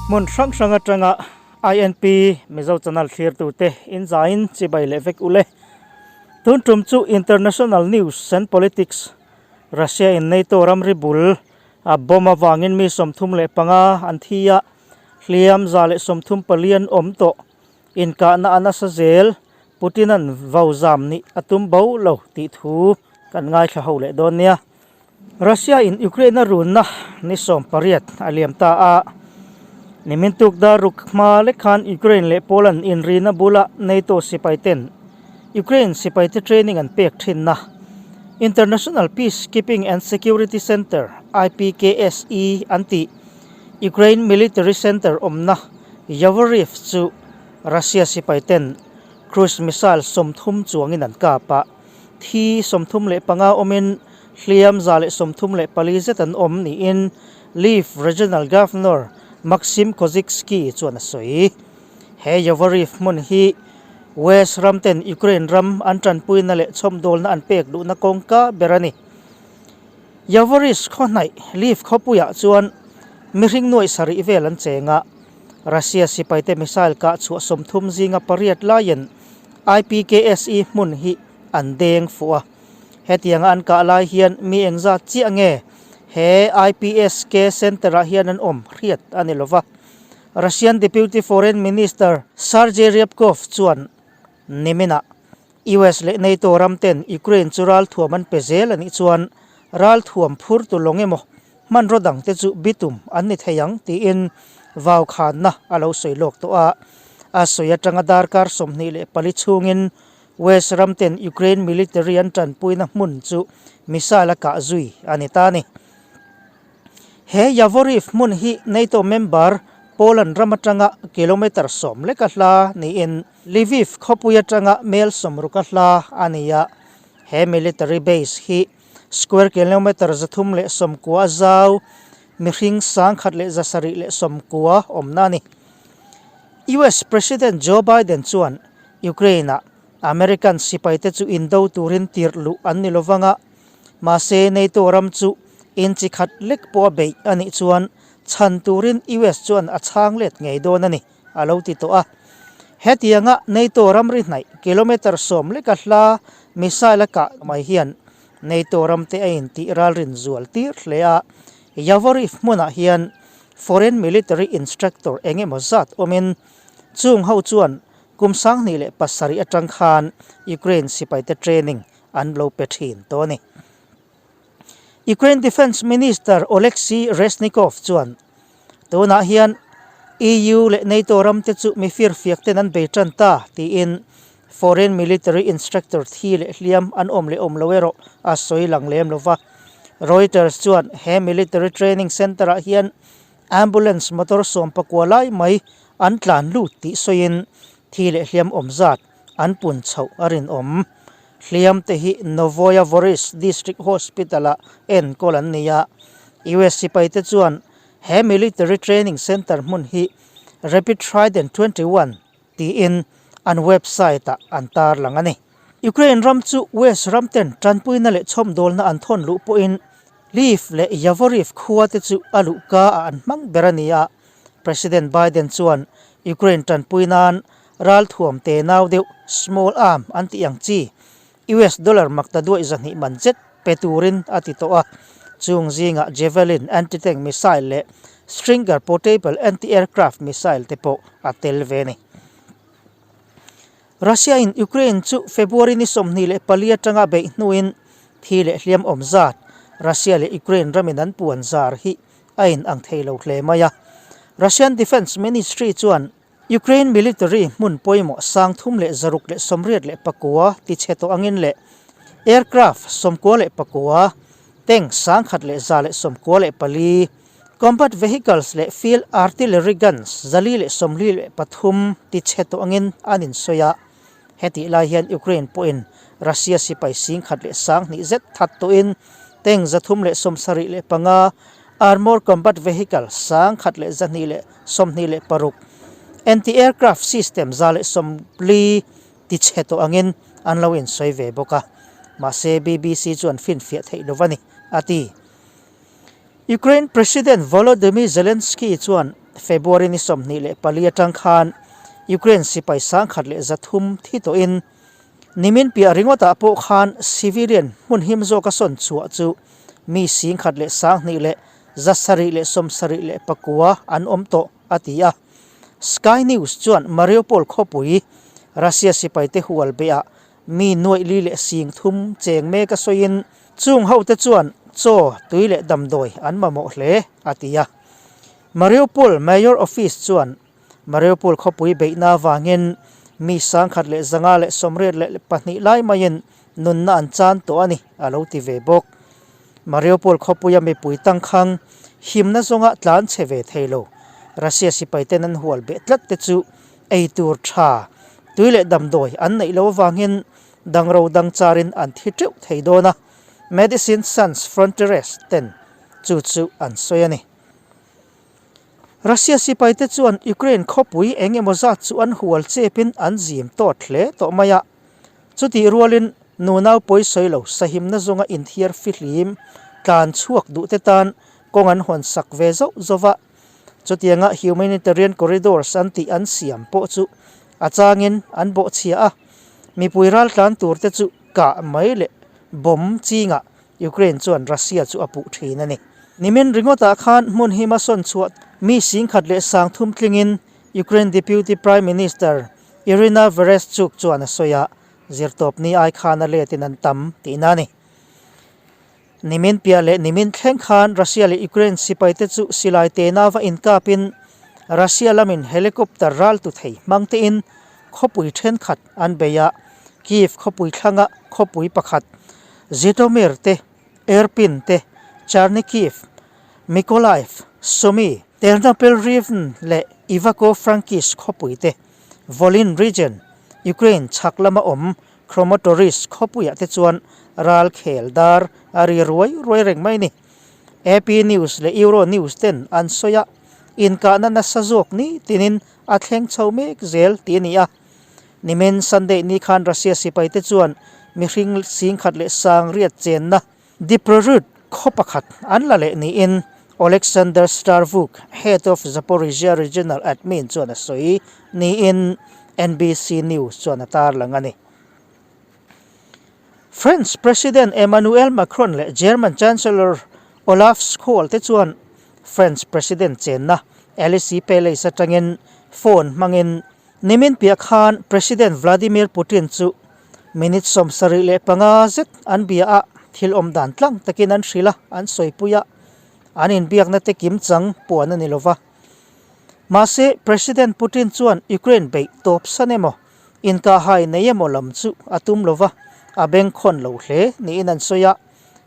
Hmun hrang hrang atanga INP Mizo channel thlirtute inzaiin chibai leh vek ule. Tun tum chu International News and Politics Russia in NATO ramri bul a bomb avangin mi 35 an thi a, hliam 134 an awm tawh. Inkahna a nasa zel, Putin-a'n vau zam nih a tum bo lo tih thu kan ngaithla ho leh dawn nia. Russia in Ukraine a runna ni 18 a liam ta a, nimin tuk dar ruk hma lek khan Ukraine leh Poland inrina bula NATO sipai ten Ukraine sipaite training an pek thinna International Peacekeeping and Security Center, IPKSE, an tih Ukraine Military Center awmna Yavoriv chu Russia sipai ten cruise missile 30 chuangin an kap a, thi 35 awmin hliam 134 zet an awm niin Lviv Regional Governor Maksym Kozytskyi chuan a sawi. He Yavoriv hmun hi West ram ten Ukraine ram an tanpuina leh chhawmdawlna an pek duhna kawngka ber a ni. Yavoriv khaw hnaih Lviv khawpuiah chuan mihring nuaih sarih vel an cheng a, Russia sipaite missile kah chhuah 30 zinga pariat laiin IPKSE hmun hi an deng fuh a. Hetianga an kah lai hian mi engzat chiah nge he IPSK Center-ah hian an awm hriat a ni lova. Russian Deputy Foreign Minister Sergei Ryabkov chuan niminah US leh NATO ram ten Ukraine chu ralthuam an pe zel a nih chuan ralthuam phur tu lawng emaw hmanraw dang te chu bitum an ni thei ang tiin vau khanna a lo sawi lawk tawh a. A sawi atanga darkar 24 chhungin West ram ten Ukraine military an tanpuina hmun chu missile a kah zui a ni ta a ni. He Yavoriv hmun hi NATO member Poland ram atanga kilometre 10 leka hla niin Lviv khawpui atanga mel 60 hla a ni a. He military base hi square kilometre 390 a zau, mihring 1,790 awmna a ni. US President Joe Biden chuan Ukraine-ah American sipaite chu indo turin tirh luh an ni lovanga, Mahse, NATO ram chu inchi khat lek pawh a beih a nih chuan chhan turin US chuan a chhang let ngei dawn a ni, a lo ti tawh a. Hetianga NATO ramri hnaih kilometre 10 leka hla missile a kah mai hian NATO ramte a intih ralrin zual tir hle a. Yavoriv hmunah hian foreign military instructor eng emaw zat awmin chung ho chuan kum 2007 atang khan Ukraine sipaite training an lo pe thin tawh a ni. Ukraine Defence Minister Oleksiy Reznikov chuan tunah hian EU leh NATO ramte chu mi firfiak ten an bei tan ta tiin foreign military instructor thi leh hliam an awm leh awm lo erawh a sawi lang lem lova. Reuters chuan he military training center ah hian ambulance motor 19 lai mai an tlan lut tih sawiin thi leh hliam awm zat an pun chhoh a rinawm. Hliam te hi Novoya Voris District Hospital-ah enkawl an ni a. US sipaite chuan he military training center hmun hi Rapid Trident 21 tiin an website-ah an tarlang a ni. Ukraine ram chu West ram ten tanpuina leh chhawmdawlna an thawn luh pawhin Lviv leh Yavoriv khua te chu a luhka ah an hmang ber a ni a. President Biden chuan Ukraine tanpui nan Ralthuam te nau deuh, small arm, an tih ang chi, US dollar makta duaih 200 man zet pe turin a ti tawh a. Chung zingah Javelin anti-tank missile leh Stinger portable anti-aircraft missile te pawh a tel ve a ni. Russia in Ukraine chu February ni 24 atanga beih hnuin thi leh hliam awm zat Russia leh Ukraine ramin an puan zar hi a in ang thei lo hle mai a. Russian Defence Ministry chuan Ukraine military hmun pawimawh 3689 ti chhe tawh angin leh aircraft 99, tank 1194, combat vehicles leh field artillery guns 443 ti chhe tawh angin an insawi a. Hetih lai hian Ukraine pawhin Russia sipai 10,020 zet that tawhin tank 375, armour combat vehicle 1126, anti-aircraft system 140 ti chhe tawh angin an lo insawi ve bawk a. Mahse BBC chuan finfiah theih lo a ni, a ti. Ukraine President Volodymyr Zelensky chuan February ni 24 atang khan Ukraine sipai 1300 thi tawhin nimin piah ringawtah pawh khan civilian hmun him zawka sawn chhuah chu mi 10,279 an awm tawh a ti a. Sky News chuan Mariupol khawpui Russia sipaite hual beihah mi nuaih li leh sing thum cheng mek a sawiin chung hote chuan chaw, tui leh damdawi an mamawh hle a ti a. Mariupol Mayor Office chuan Mariupol khawpui beihna avangin mi 1582 lai maiin nunna an chan tawh a ni a lo ti ve bawk. Mariupol khawpuia mipui tangkhang himna zawnga tlan chhe ve thei lo Russia sipaiten an hual beh tlat te chu ei tur tha, tui leh damdawi an neih loh avangin dangro dang charin an thi teuh thei dawn a, Medicine Sans Frontieres ten chu chu an sawi a ni. Russia sipaite chuan Ukraine khawpui eng emaw zat chu an hual chepin an zim tawt hle tawh mai a, chutih rualin nunau pawi sawi lo sahimna zawnga inthiar fihlim tlan chhuak duhte tan kawng an hawn sak ve zauh zauh va. Chutianga humanitarian corridors an tih an siam pawh chu a changin an bawhchhia a, mipui raltlan turte chu kah mai leh bomb chingah Ukraine chuan Russia chu a puh thin a ni. Nimin ringawtah khan hmun hima sawn chhuah mi 10,030 tlingin Ukraine Deputy Prime Minister Iryna Vereshchuk chuan a sawi a, zirtawpni ai khan a letin an tam tihna a ni. Nimin piah leh nimin thleng khan Russia leh Ukraine sipaite chu silai tena va inkapin Russia lamin helicopter ral tu thei hmang tein khawpui thenkhat an bei a, Kyiv khawpui thlanga khawpui pakhat Zhytomyr te, Irpin te, Chernihiv, Mykolaiv, Sumy, Ternopil Rivne leh Ivano-Frankivsk khawpui te, Volyn region, Ukraine chhak lama awm Kramatorsk khawpuiah te chuan ral khel dar a ri ruai ruai reng mai a ni. AP News leh Euro News ten an sawi a, inkahna nasa zawk ni tinin a thleng chho mek zel tih a ni a. Nimin Sunday ni khan Russia sipaite chuan mihring 10,100 chenna Dniprorud khaw pakhat an la leh niin Oleksandr Starvuk, head of Zaporizhzhia Regional Admin chuan a sawi niin NBC News chuan a tarlang a ni. French President Emmanuel Macron leh German Chancellor Olaf Scholz te chuan French President chenna Elysee Palace atangin phone hmangin Nimin piah khan President Vladimir Putin chu minute 75 zet an bia a, thil awm dan tlang takin an hrilh a, an sawipui a, an inbiakna te kim chang puan a ni lo va. Mahse, President Putin chuan Ukraine beih tawp san emaw, inkahhai nei emaw lam chu a tum lo va, a bengkhawn lo hle niin an sawi a.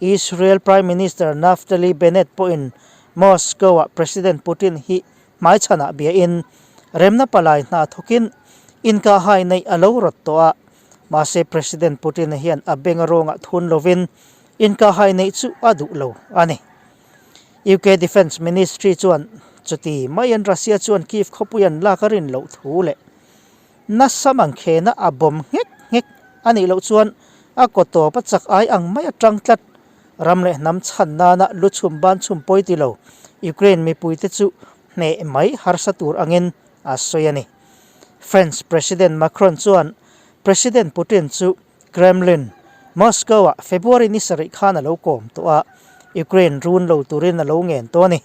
Israel Prime Minister Naftali Bennett pawhin Moscow-ah President Putin hi Hmaichhanah biain remna palai hna thawkin inkahhai neih a lo rawt tawh a, mahse President Putin hian a benga rawngah thun lovin inkahhai neih chu a duh lo a ni. UK Defence Ministry chuan chuti maiin Russia chuan Kyiv khawpui an lak a rin loh thu leh nasa mangkhena a bawm nghek nghek a nih loh chuan a kaw tawp a chak ai ang mai atang tlat Ram leh hnam chhan nana lu chhum ban chhum pawi ti lo Ukraine mipuite chu hneh mai harsa tur angin a sawi a ni. French President Macron chuan President Putin chu Kremlin, Moscow-ah February ni sarih khan a lo kawm tawh a, Ukraine run lo turin a lo ngen tawh a ni.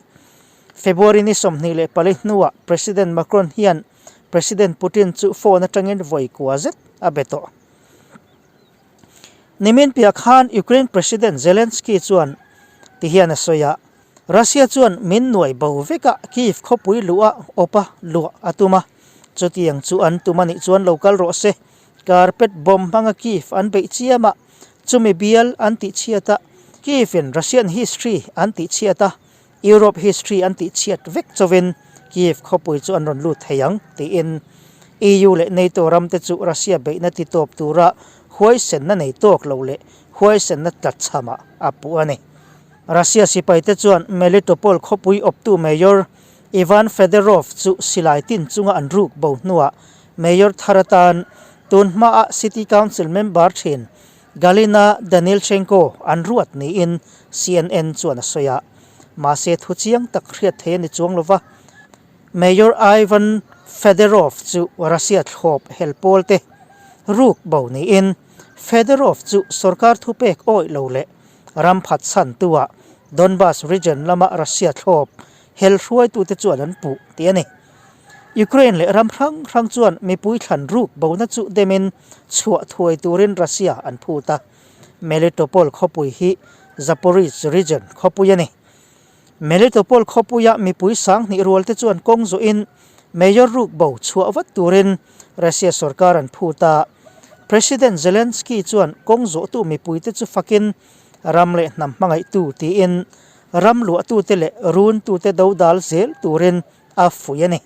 February ni 24 hnuah President Macron hian President Putin chu phone atangin vawi kua zet a be tawh. Nimin piah khan Ukraine President Zelensky chuan ti hian a sawi a, Russia chuan min nuai bo vek a, Kyiv khawpui luh a awp a, luah a tum a. Chutiang chu an tum a nih chuan lo kal rawh se. Carpet bomb hmanga Kyiv an beih chiam a, chumi bial an tih chhiat a, Kyiv in Russian history an tih chhiat a, Europe history an tih chhiat vek chauhin Kyiv khawpui chu an rawn lut thei ang, tiin EU leh NATO ramte chu Russia beihna ti tawp tura huaisenna nei tawk lo leh huaisenna tlatchhamah a puh a ni. Russia sipaite chuan Melitopol khawpui awptu Mayor Ivan Fedorov chu silai tin chunga an ruk bo hnuah Mayor thar atan tun hmaah City Council member thin Galina Danilchenko an ruat niin CNN chuan a sawi a. Mahse thu chiang tak hriat thei a ni chuang lo va. Mayor Ivan Fedorov chu Russia thlawp hel pawl te ruk bo niin Fedorov chu sorkar thupek awih lo leh ram phatsan tua Donbas region lama Russia thlawp hel hruaitute chuan an puh tih a ni. Ukraine leh ram hrang hrang chuan mipui thlan ruk bona chu demin chhuah thuai turin Russia an phut a. Melitopol khawpui hi Zaporizhzhia region khawpui a ni. Melitopol khawpuia mipui sanghnih rualte chuan kawng zawhin Mayor ruk bo chhuah vat turin Russia sorkar an phut a. President Zelensky chuan kawng zawhtu mipuite chu fakin ram leh hnam hmangaihtu tiin ram luahtute leh runtute dodal zel turin a fuih a ni.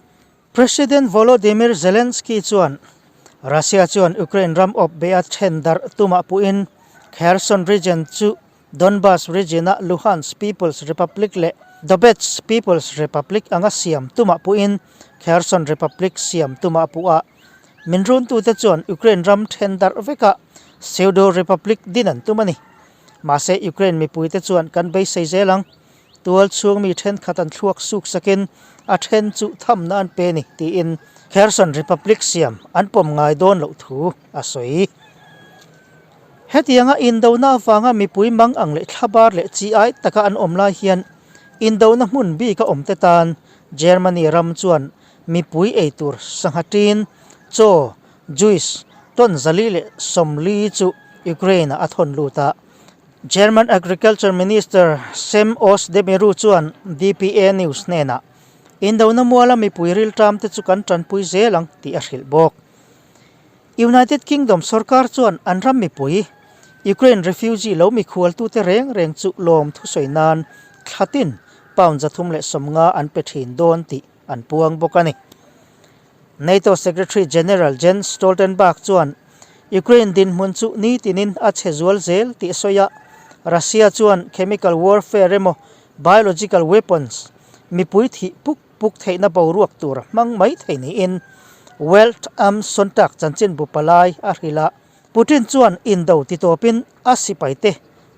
President Volodymyr Zelensky chuan Russia chuan Ukraine ram awp be a then darh tumah puhin Kherson region chu Donbas region-a Luhansk People's Republic leh Dobetsk People's Republic anga siam tumah puhin Kherson Republic siam tumah a puh a. Min runtute chuan Ukraine ram then darh vekah pseudo-republic din an tum a ni. Mahse Ukraine mipuite chuan kan beisei zel ang. Tual chhung mi thenkhat an thluak suk sakin a then chu thamna an pe ni tiin Kherson Republic siam an pawm ngai dawn loh thu a sawi. Hetianga indona avanga mipui mang ang leh thlabar leh chi ai taka an awm lai hian indona hmun bika awmte tan Germany ram chuan mipui eitur sangha tin, chaw, juice, tawn 440 chu Ukraine-ah a thawn lut a. German Agriculture Minister Cem Ozdemiru chuan dpa News hnenah, Indona muala mipui rilṭam te chu kan ṭanpui zel ang tih a hrilh bawk. United Kingdom sorkar chuan an ram mipui, Ukraine refugee lo mikhualtute reng reng chu lawm thusawi nan thlatin pound 350 an pe ṭhin dawn tih an puang bawk a ni. NATO Secretary General Jens Stoltenberg chuan Ukraine dinhmun chu nitinin a chhe zual zel tih a sawi a, Russia chuan chemical warfare emaw biological weapons mipui thih puk puk theihna boruak tur a hmang mai thei niin Welt am Sonntag chanchinbu palai a hrilh a. Putin chuan indo titawpin a sipaite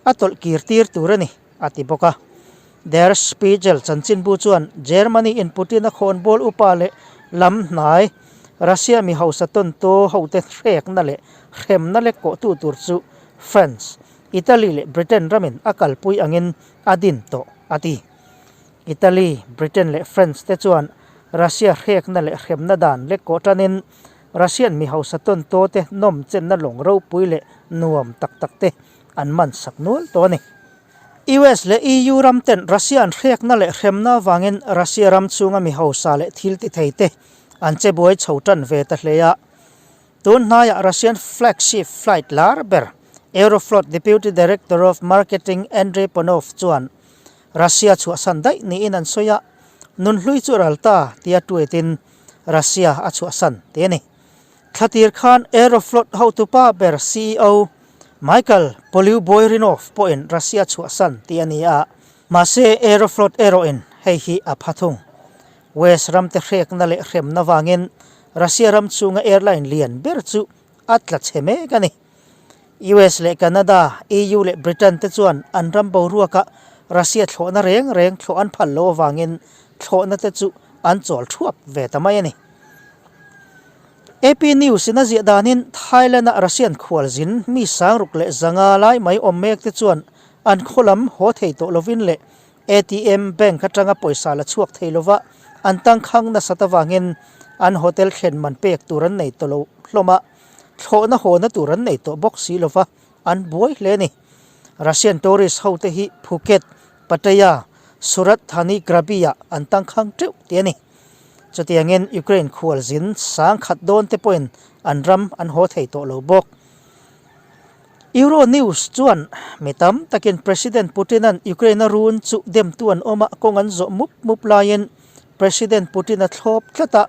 a tawlh kir tir tur a ni, a ti bawk a. Der Spiegel chanchinbu chuan Germany in Putin-a khawnbawl upa leh lam hnai Russia mi hausa tawntaw hote hrekna leh hremna lek kawhtu tur chu France, Italy leh Britain ramin a kalpui angin a din tawh, a ti. Italy, Britain leh France te chuan Russia hrekna leh hremna dan lek kawh tanin Russian mi hausa tawntaw te nawm chenna lawng ropui leh nuam tak tak te an man sak nual tawh a ni. US leh EU ram ten Russia an hrekna leh hremna avangin Russia ram chhunga mi hausa leh thil ti thei te an che buai chho tan ve ta hle a. Tun hnaiah Russian flagship flight lar ber Aeroflot Deputy Director of Marketing Andrei Panov chuan Russia chhuahsan daih niin an sawi a, nunhlui chu ral ta tia tweet-in Russia a chhuahsan tih a ni. Thlatir khan Aeroflot hotupa ber ceo Michael Polyuboyrinov pawhin Russia chhuahsan tih a ni a, mahse Aeroflot erawhin hei hi a pha thung. West ramte hrekna leh hremna vangin Russia ram chhunga airline lian ber chu a tla chhe mek a ni. US leh Canada, EU leh Britain te chuan an ram boruaka Russia thlawhna reng reng thlawh an phal loh avangin thlawhna te chu an chawl thuap ve ta mai a ni. AP News in a ziah danin Thailand-a Russian khualzin mi 6100 lai mai awm mek te chuan an khaw lam haw thei tawh lovin leh ATM bank atanga pawisa la chhuak thei lova an tangkhang nasat avangin an hotel thlen man pek tur an nei tawh lo hlawm a, thlawhna hawna tur an nei tawh bawk si lova an buai hle a ni. Russian tourist ho te hi Phuket, Pattaya, Surat Thani Krabi-ah an tangkhang teuh tih a ni. Chutiangin Ukraine khualzin 10,000 dawn te pawhin an ram an haw thei tawh lo bawk. Euro News chuan mi tam takin President Putin-a'n Ukraine-a run chu demtu an awm a, kawng an zawh mup mup laiin President Putin-a thlawp tlat a,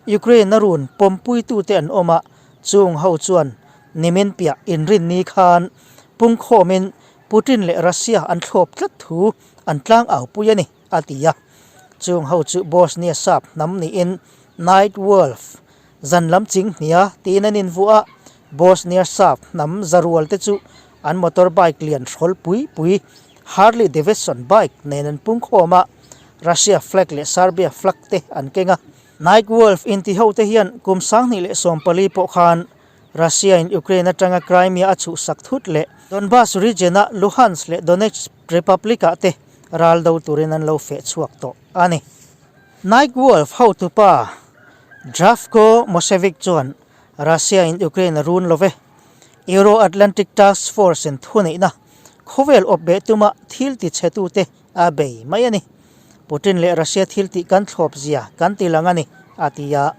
Ukraine-a run pawmpuitute an awm a, chung ho chuan nimin piah inrinni khan pungkhawmin Putin leh Russia an thlawp tlat thu an tlang aupui a ni, a ti a. Chung ho chu Bosnia sap hnam niin Night Wolf, zan lam ching hnia, tiin an invuah a. Bosnia sap hnam zarual te chu an motor bike lian hrawl pui pui Harley Davidson bike nen an pungkhawm a. Russia flag leh Serbia flag te an keng a. Night Wolf inti hote hian kum 2014 pawh khan Russia in Ukraine atanga Crimea a chhuhsak thut leh Donbas region-a Luhansk leh Donetsk Republic-ah te ral do turin an lo feh chhuak tawh a ni. Night Wolf hotupa Zdravko Mosevik chuan Russia in Ukraine a run lo ve. Euro-Atlantic Task Force in thuneihna khawvel awp beh tuma thil ti chhetute a bei mai a ni. Putin leh Russia thil tih kan thlawp zia kan ti lang a ni, a ti a.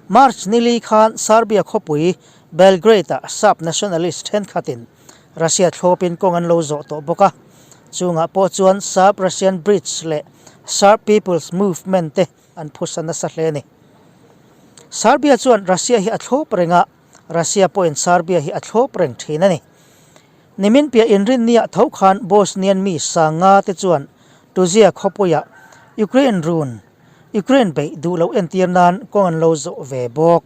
March nili khan Serbia khawpui Belgrade-ah Serb nationalist thenkhatin Russia thlawpin kawng an lo zawh tawh bawk a. Chungah pawh chuan Serb-Russian Bridge leh Serb People's Movement te an phusa nasa hle a ni. Serbia chuan Russia hi a thlawp reng a, Russia pawhin Serbia hi a thlawp reng thin a ni. Nimin piah inrinniah tho khan Bosnian mi sanga te chuan Tuzia khawpuiah Ukraine run, Ukraine beih duh loh entir nan kawng an lo zawh ve bawk.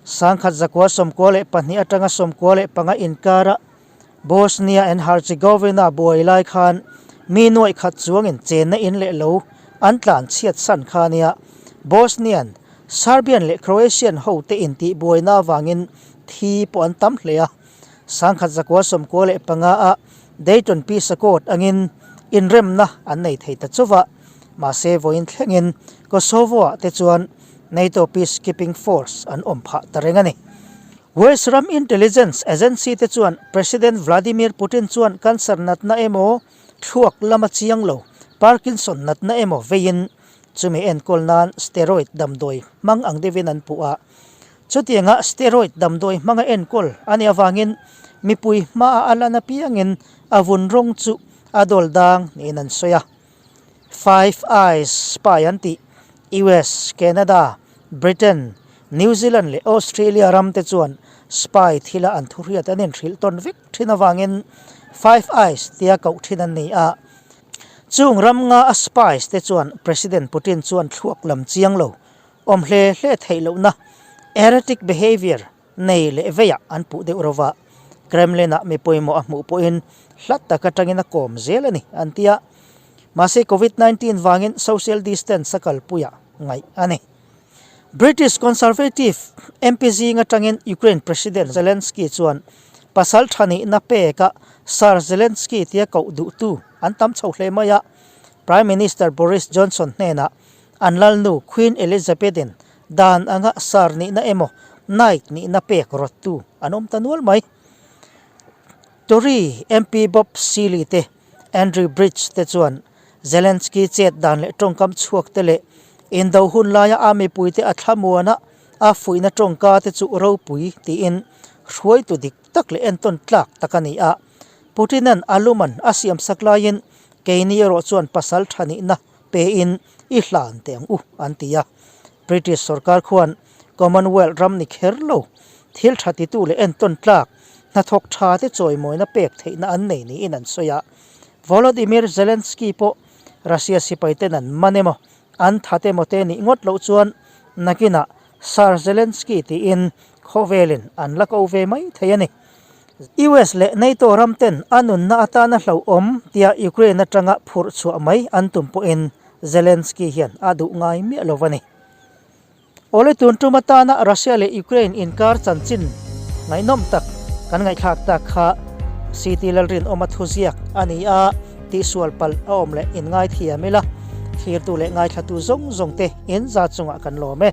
Sangkhat zakua 92 atanga 95 inkara Bosnia and Herzegovina buai lai khan mi nuaih khat chuangin chenna in leh lo an tlan chhiat san kha nia. Bosnian, Serbian leh Croatian ho te intih buaina avangin thi pawh an tam hle a. Sangkhat zakua 95 a Dayton Peace Accord angin inremna an nei thei ta chauh a, mahse vawiin thlengin Kosovo-ah te chuan NATO Peacekeeping Force an awm phah ta reng a ni. West ram intelligence agency te chuan President Vladimir Putin chuan cancer natna emaw, thluak lama chiang lo, Parkinson natna emaw veiin chumi enkawl nan steroid damdawi hmang ang deuhin an puh a. Chutianga steroid damdawi hmanga enkawl a nih avangin mipui hmaa a lan apiangin a vun rawng chu a dawl dang niin an sawi a. Five Eyes spy an tih US, Canada, Britain, New Zealand leh Australia ram te chuan spy thila an thuhriat an inhrilh tawn vek thin avangin Five Eyes tia koh thin an ni a. Chung ram nga a spies te chuan President Putin chuan thluak lam chiang lo, awm hle hle theih lohna, erratic behaviour, nei leh veiah an puh deuh rova, Kremlin-ah mi pawimawh a hmuh pawhin hlat tak atangin a kawm zel a ni, an ti a. Mahse Covid 19 vangin social distance a kalpuiah ngaih a ni. British Conservative MP zing atangin Ukraine President Zelensky chuan pasal tha nihna peka Sir Zelensky tia koh duhtu an tam chho hle mai a, Prime Minister Boris Johnson hnenah an lalnu Queen Elizabeth-in Dan anga sar nihna emaw Knight nihna pek rawttu an awm ta nual mai. Tory MP Bob Seely te, Andrew Bridge te chuan Zelensky chet dan leh tawngkam chhuak te leh indo hun laia a mipuite a thlamuana a fuihna tawngka te chu ropui tiin hruaitu dik tak leh entawn tlak tak a ni a. Putin-a'n a luman a siamsak laiin keini erawh chuan pasal tha nihna pein i hlan teh ang u, an ti a. British sorkar khuan Commonwealth ram ni kher lo, thil tha titu leh entawn tlak, hnathawk tha te chawimawina pek theihna an nei niin an sawi a. Volodymyr Zelensky pawh Russia sipai ten an man emaw, an that emaw te nih ngawt loh chuan nakinah Sir Zelensky tiin khawvelin an la ko ve mai thei a ni. US leh NATO ram ten a nunna atana hlauhawm tia Ukraine atanga phurh chhuah mai an tum pawhin Zelensky hian a duh ngai miah lo a ni. Awle tun tum atana Russia leh Ukraine inkar chanchin ngaihnawm tak kan ngaihthlak tak kha CT Lalrinawma thuziak a ni a, tihsual palh a awm leh inngaithiam ila, thlirtu leh ngaithlatu zawng zawng te in za chungah kan lawm e.